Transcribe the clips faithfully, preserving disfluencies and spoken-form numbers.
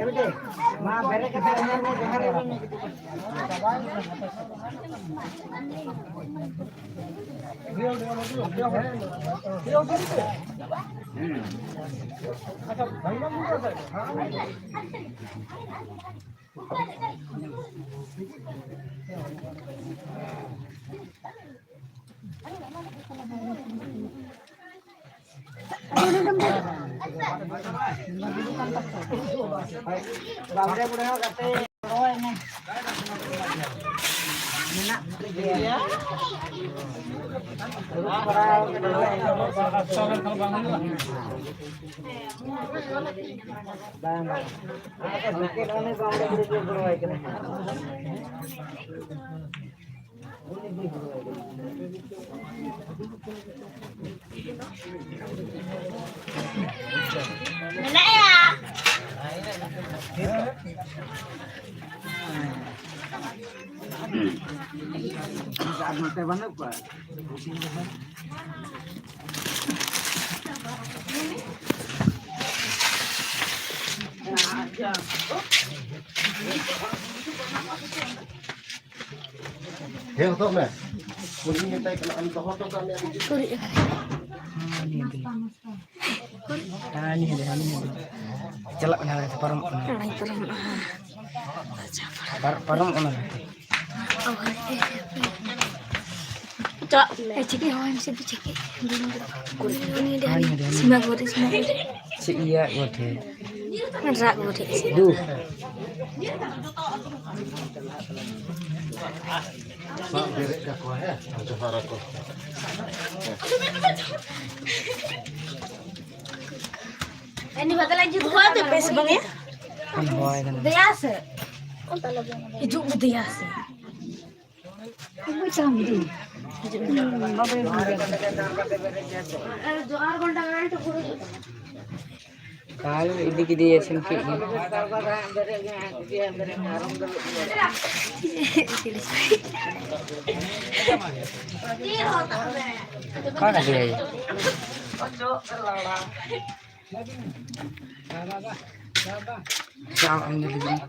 ᱮ ᱵᱤᱴᱤ, ᱢᱟ ᱵᱮᱨᱮᱫ ᱠᱟᱛᱮ ᱧᱮᱞ ᱢᱮ, ᱡᱚᱦᱟᱨ ᱨᱮ ᱢᱮ᱾ ᱵᱟᱵᱞᱮ ᱵᱩᱰᱷᱟᱹᱣ ᱠᱟᱛᱮ ᱨᱚᱦᱚᱭ ᱢᱮ᱾ ᱢᱮᱱᱟᱜ ᱜᱮᱭᱟ᱾ ᱫᱩᱲᱩᱵ ᱵᱟᱲᱟ ᱠᱟᱛᱮ ᱨᱚᱦᱚᱭ ᱢᱮ᱾ ᱵᱟᱝ, ᱵᱟᱝ᱾ ᱟᱪᱪᱷᱟ, ᱵᱤᱥᱠᱤᱴ ᱚᱱᱮ ᱵᱟᱵᱞᱮ ᱵᱩᱰᱷᱟᱹᱣ ᱜᱚᱲᱚᱣᱟᱭ ᱠᱟᱱᱟ᱾ ᱢᱮᱱᱟᱭᱟ᱾ ᱟᱨ ᱱᱚᱛᱮ ᱵᱟᱹᱱᱩᱜ ᱠᱚᱣᱟ᱾ ᱦᱮᱸ, ᱦᱚᱛᱚᱜ ᱢᱮ᱾ ᱩᱱᱤᱧ ᱢᱮᱛᱟᱭ ᱠᱟᱱᱟ, ᱟᱢ ᱫᱚᱦᱚ ᱦᱚᱴᱚ ᱠᱟᱜ ᱢᱮ, ᱟᱢ ᱪᱮᱫ? ᱦᱟᱹᱱᱤ ᱦᱟᱹᱱᱤ᱾ ᱦᱟᱹᱱᱤ ᱦᱟᱹᱱᱤ, ᱦᱟᱹᱱᱤ ᱦᱟᱹᱱᱤ᱾ ᱪᱟᱞᱟᱜ ᱠᱟᱱᱟ, ᱯᱟᱨᱚᱢᱚᱜ ᱠᱟᱱᱟ᱾ ᱟᱲᱟᱝ ᱯᱟᱨᱚᱢᱚᱜᱼᱟ᱾ ᱯᱟᱨ-, ᱯᱟᱨᱚᱢᱚᱜ ᱠᱟᱱᱟ᱾ ᱚ, ᱦᱳᱭ᱾ ᱪᱟᱞᱟᱜ ᱢᱮ᱾ ᱮ, ᱪᱤᱠᱟᱹ ᱦᱚᱸ ᱮᱢ ᱥᱮ ᱪᱤᱠᱟᱹ? ᱩᱱᱤ ᱦᱟᱹᱱᱤ ᱦᱟᱹᱱᱤ᱾ ᱥᱤᱢᱟ ᱜᱚᱨᱤ, ᱥᱤᱢᱟ ᱜᱚᱨᱤ᱾ ᱪᱮᱫ ᱤᱭᱟᱹ ᱜᱚᱴᱷᱮ? ᱨᱟᱜ ᱜᱚᱴᱷᱮ᱾ ᱫᱩ᱾ ᱥᱟᱵ ᱵᱮᱨᱮᱫ ᱠᱟᱠᱚ, ᱦᱮᱸ, ᱡᱚᱦᱟᱨ ᱟᱠᱚ᱾ ᱦᱮᱸ᱾ ᱮᱱᱤ ᱵᱟᱫᱟᱞᱟ ᱡᱩᱛ ᱠᱚᱣᱟ ᱛᱚ ᱵᱮᱥ ᱵᱟᱝ ᱮ? ᱦᱳᱭ, ᱦᱳᱭ᱾ ᱫᱮᱭᱟ ᱥᱮ? ᱦᱤᱡᱩᱜ ᱢᱮ ᱫᱮᱭᱟ ᱥᱮ᱾ ᱵᱩᱡᱷᱟᱹᱣ ᱢᱮ᱾ ᱡᱚᱦᱟᱨ ᱜᱷᱚᱱᱴᱟ ᱜᱟᱱ ᱴᱩᱠᱩ ᱦᱤᱡᱩᱜ ᱠᱟᱱᱟ᱾ ᱛᱟᱦᱞᱮ ᱤᱫᱤ ᱠᱮᱫᱮᱭᱟ ᱥᱮᱱ ᱠᱮᱫ ᱜᱮ᱾ ᱚᱠᱟ ᱠᱟᱫᱮᱭᱟᱭ? ᱪᱟᱣ ᱮᱢ ᱞᱟᱹᱜᱤᱫ᱾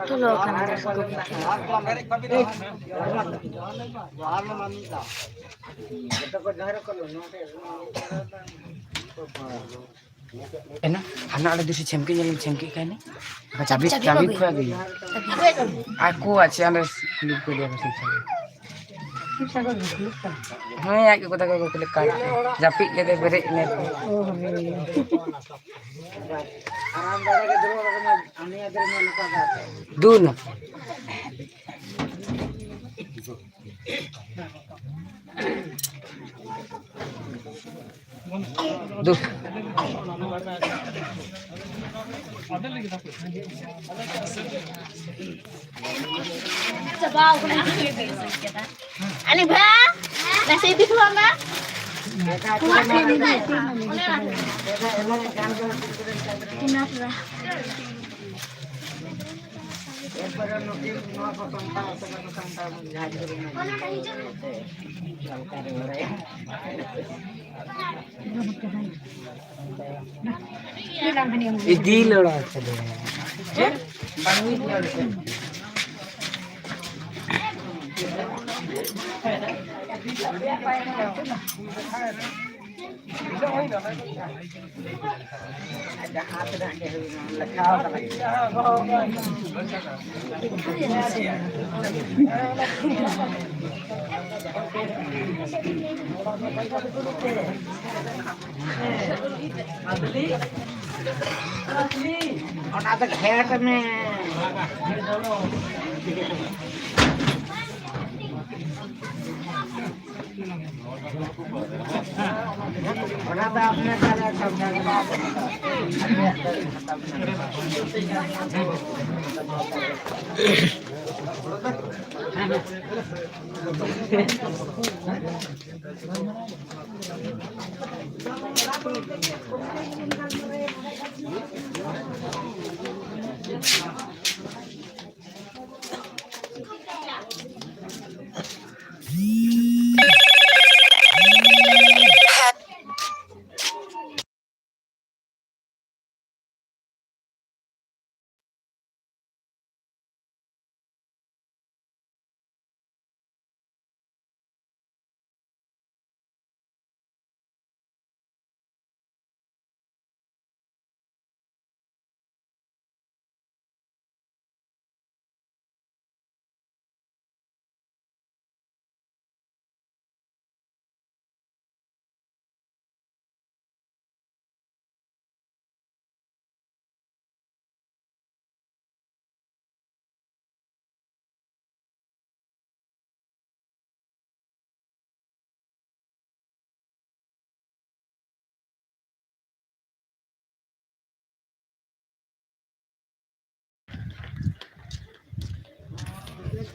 ᱪᱚᱞᱚ ᱠᱟᱱᱟ ᱫᱟᱠᱟ ᱠᱚ᱾ ᱮᱱᱟ, ᱦᱟᱱᱟ ᱟᱲᱮ ᱫᱩᱥᱤ ᱪᱷᱮᱢᱠᱤ ᱧᱮᱞ ᱪᱷᱮᱢᱠᱤ ᱠᱟᱹᱱᱤ᱾ ᱪᱟᱵᱤ, ᱪᱟᱵᱤ ᱪᱟᱵᱤ ᱠᱚ ᱟᱹᱜᱩᱭᱟ᱾ ᱟᱠᱚ ᱟᱪᱪᱷᱟ, ᱚᱸᱰᱮ ᱠᱩᱞᱤ ᱠᱚ ᱫᱮᱭᱟ ᱥᱮ ᱪᱟᱵᱤ᱾ ᱦᱮᱸ, ᱟᱡ ᱠᱚ ᱠᱟᱛᱷᱟ ᱠᱚ ᱠᱩᱞᱤ ᱠᱟᱱ᱾ ᱡᱟᱹᱯᱤᱫ ᱠᱟᱛᱮ ᱵᱮᱨᱮᱫ ᱮᱱᱟ ᱠᱚ᱾ ᱫᱩ ᱱᱚ᱾ ᱫᱩ᱾ ᱟᱞᱮ ᱵᱷᱟ, ᱱᱟᱥᱮ ᱤᱫᱤ ᱠᱚᱣᱟ ᱢᱟ᱾ ᱚᱱᱟ ᱛᱚᱨᱟ᱾ ᱮᱨᱯᱚᱨᱮ ᱱᱩᱠᱤᱱ ᱱᱚᱣᱟ ᱠᱚ ᱥᱟᱢᱴᱟᱣ ᱥᱮ ᱵᱟᱠᱚ ᱥᱟᱢᱴᱟᱣ, ᱡᱟᱦᱟᱸᱭ ᱠᱚᱨᱮᱱᱟᱜ ᱚᱠᱟ ᱨᱮ ᱵᱟᱲᱟᱭᱟ᱾ ᱤᱫᱤ ᱞᱟᱲᱟ ᱠᱟᱫᱮ᱾ ᱪᱮᱫ? ᱵᱟᱝ ᱤᱫᱤ ᱞᱟᱲᱟ ᱠᱟᱫᱮ᱾ ᱚᱱᱟ ᱫᱚ ᱜᱷᱮᱴ ᱢᱮ᱾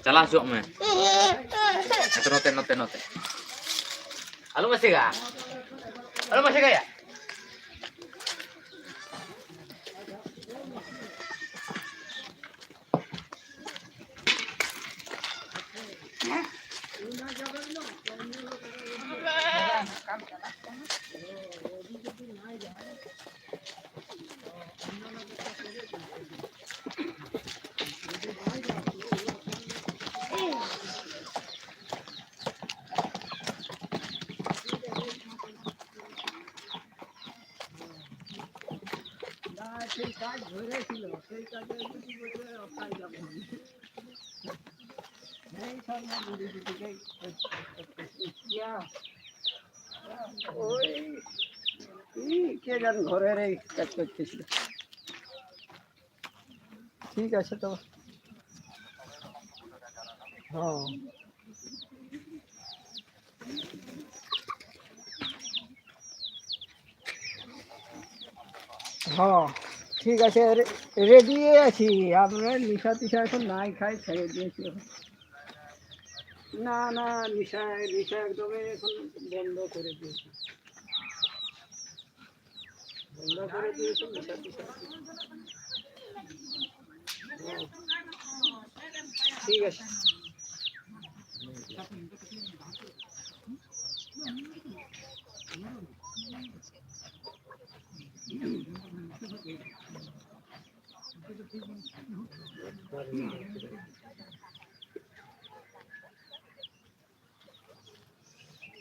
ᱪᱟᱞᱟᱣ ᱦᱚᱪᱚᱣᱟᱜ ᱢᱮ᱾ ᱱᱚᱛᱮ, ᱱᱚᱛᱮ, ᱱᱚᱛᱮ, ᱱᱚᱛᱮ᱾ ᱟᱞᱚᱢ ᱮᱥᱮᱜᱟ᱾ ᱟᱞᱚᱢ ᱮᱥᱮᱜᱟᱭᱟ᱾ না, সেই কাজ ধরেছিল, সেই কাজে যদি বলবে, "আপনার যাবো আমি।" এই সব না, বুঝে দিতে চাই। ইয়া, ওই, কি, কে জান ঘরের এই কাজ করতেছিল। ঠিক আছে তো। হ্যাঁ। হ্যাঁ, ঠিক আছে, রে-, রেডি আছি। আমরা নিশা টিশা এখন নাই খাই, ছেড়ে দিয়েছি এখন। না, না, নিশা, নিশা একদমই এখন বন্ধ করে দিয়েছি। বন্ধ করে দিয়েছি, নিশা টিশা। হ্যাঁ, ঠিক আছে।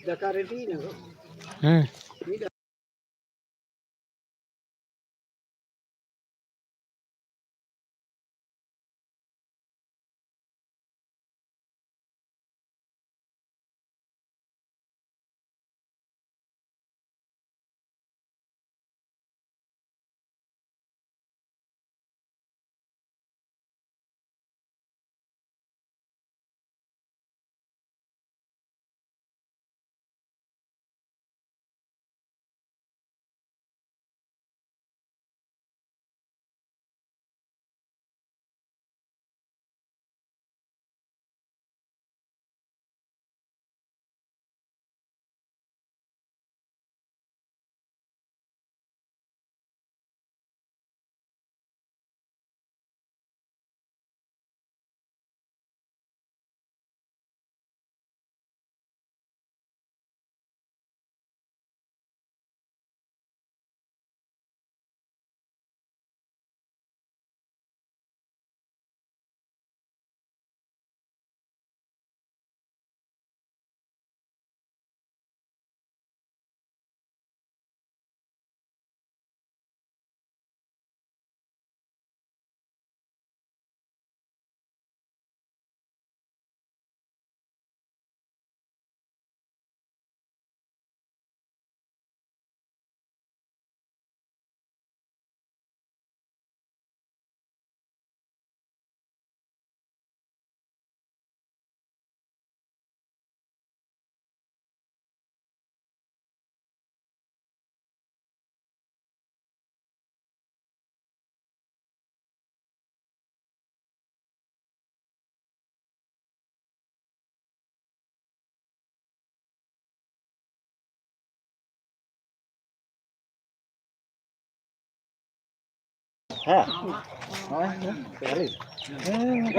ᱫᱟᱠᱟ ᱨᱮᱰᱤᱭᱮᱱᱟ ᱜᱚ? ᱦᱮᱸ᱾ ᱢᱤᱫ ᱦᱮᱸ᱾ ᱱᱚᱜᱼᱚᱭ, ᱦᱮᱸ᱾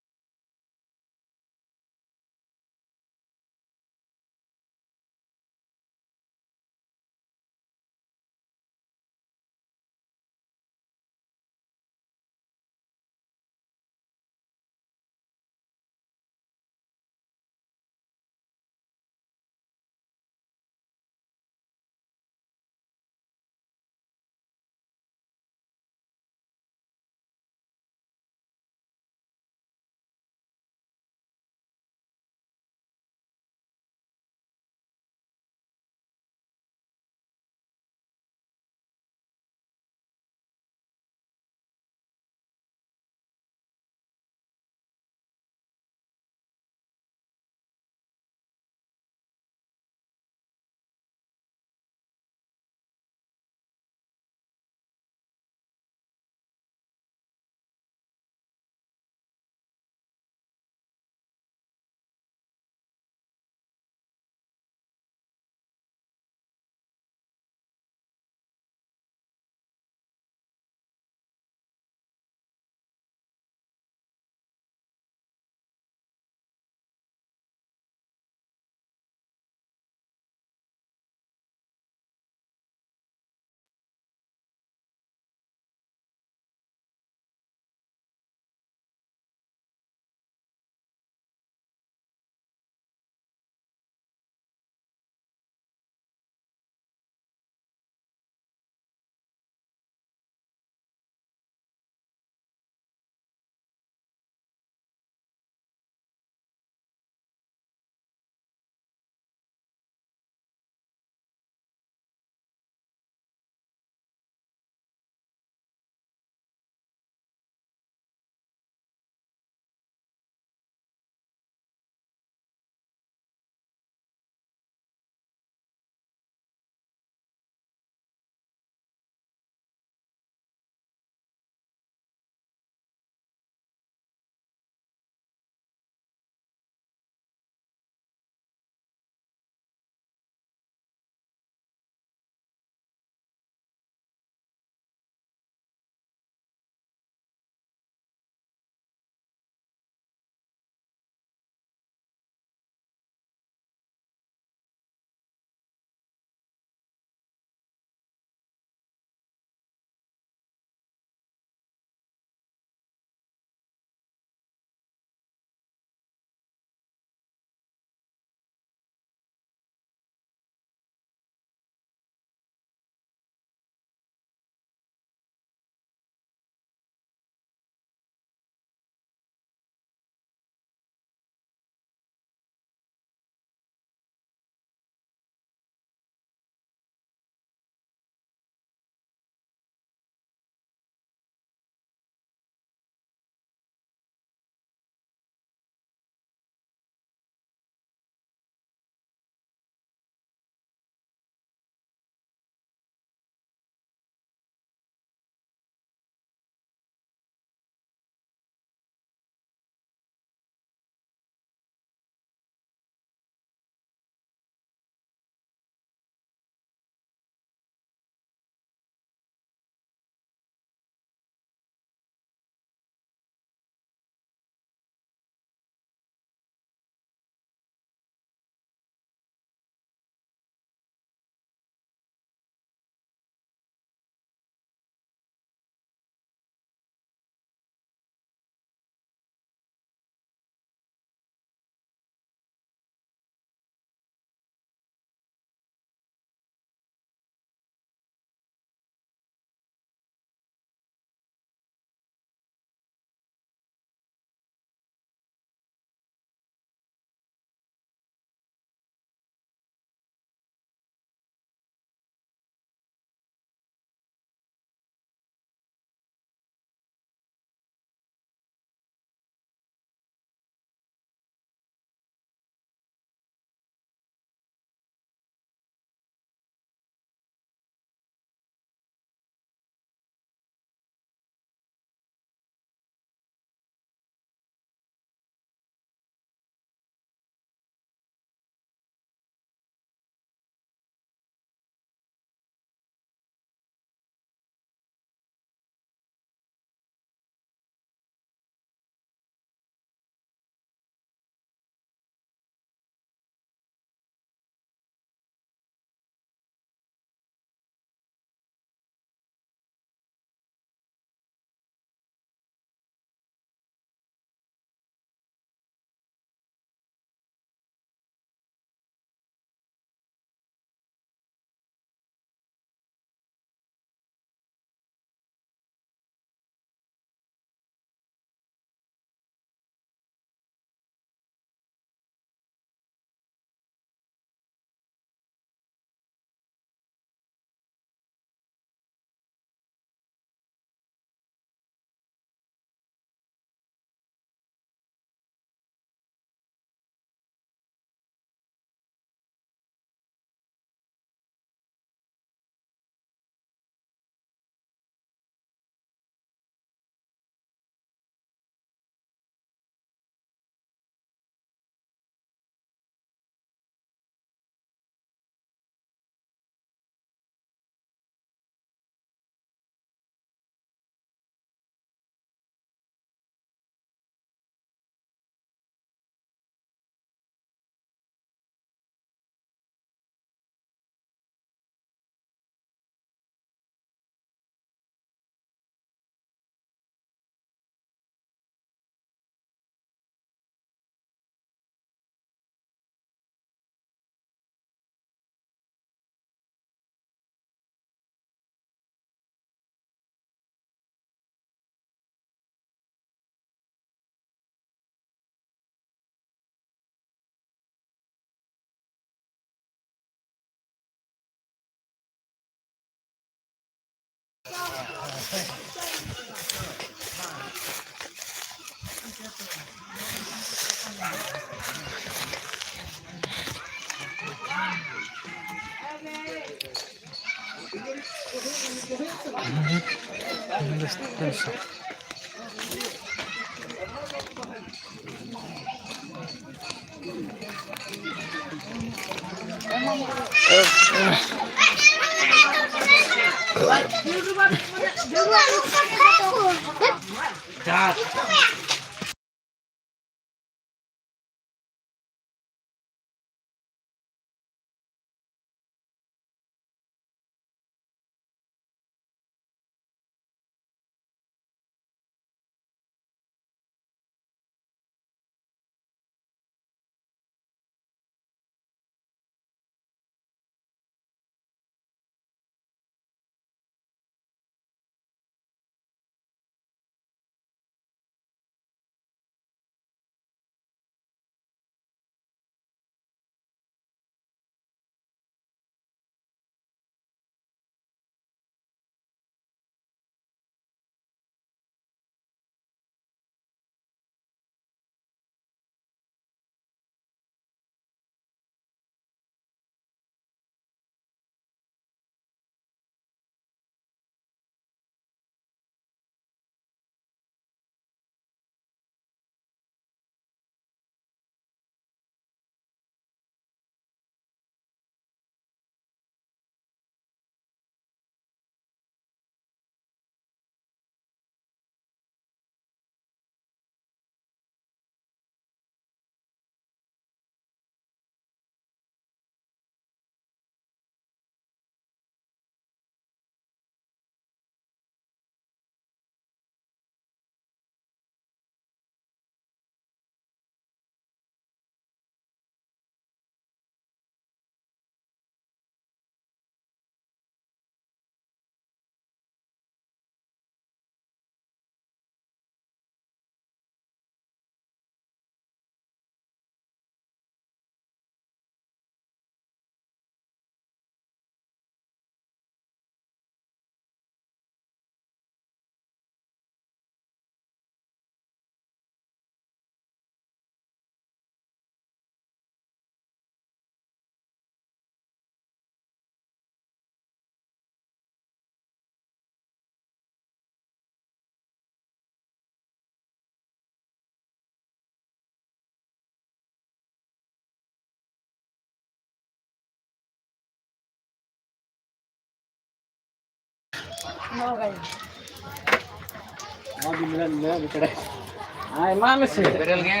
ᱟᱭᱢᱟ ᱢᱮᱥᱮ᱾ ᱵᱮᱨᱮᱞ ᱜᱮ᱾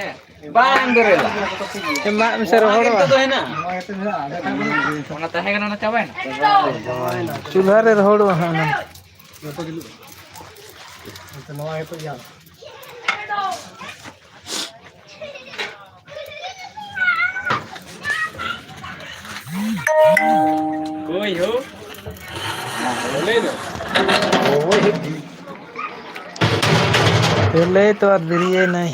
ᱵᱟᱝ ᱵᱮᱨᱮᱞᱟ᱾ ᱮᱢᱟᱜ ᱢᱮᱥᱮ, ᱨᱚᱦᱚᱲᱚᱜᱼᱟ᱾ ᱱᱤᱛᱚᱜ ᱫᱚ ᱦᱮᱱᱟᱜᱼᱟ᱾ ᱚᱱᱟ ᱛᱟᱦᱮᱸ ᱠᱟᱱᱟ, ᱚᱱᱟ ᱪᱟᱵᱟᱭᱮᱱᱟ᱾ ᱪᱩᱞᱦᱟᱹ ᱨᱮ ᱨᱚᱦᱚᱲᱚᱜᱼᱟ ᱦᱟᱸᱜ ᱚᱱᱟ᱾ ᱦᱳᱭ ᱦᱳ᱾ ᱞᱟᱹᱭ ᱫᱚ᱾ ᱞᱟᱹᱭ ᱛᱚ ᱟᱨ ᱵᱮᱨᱮᱭᱮᱱᱟᱭ᱾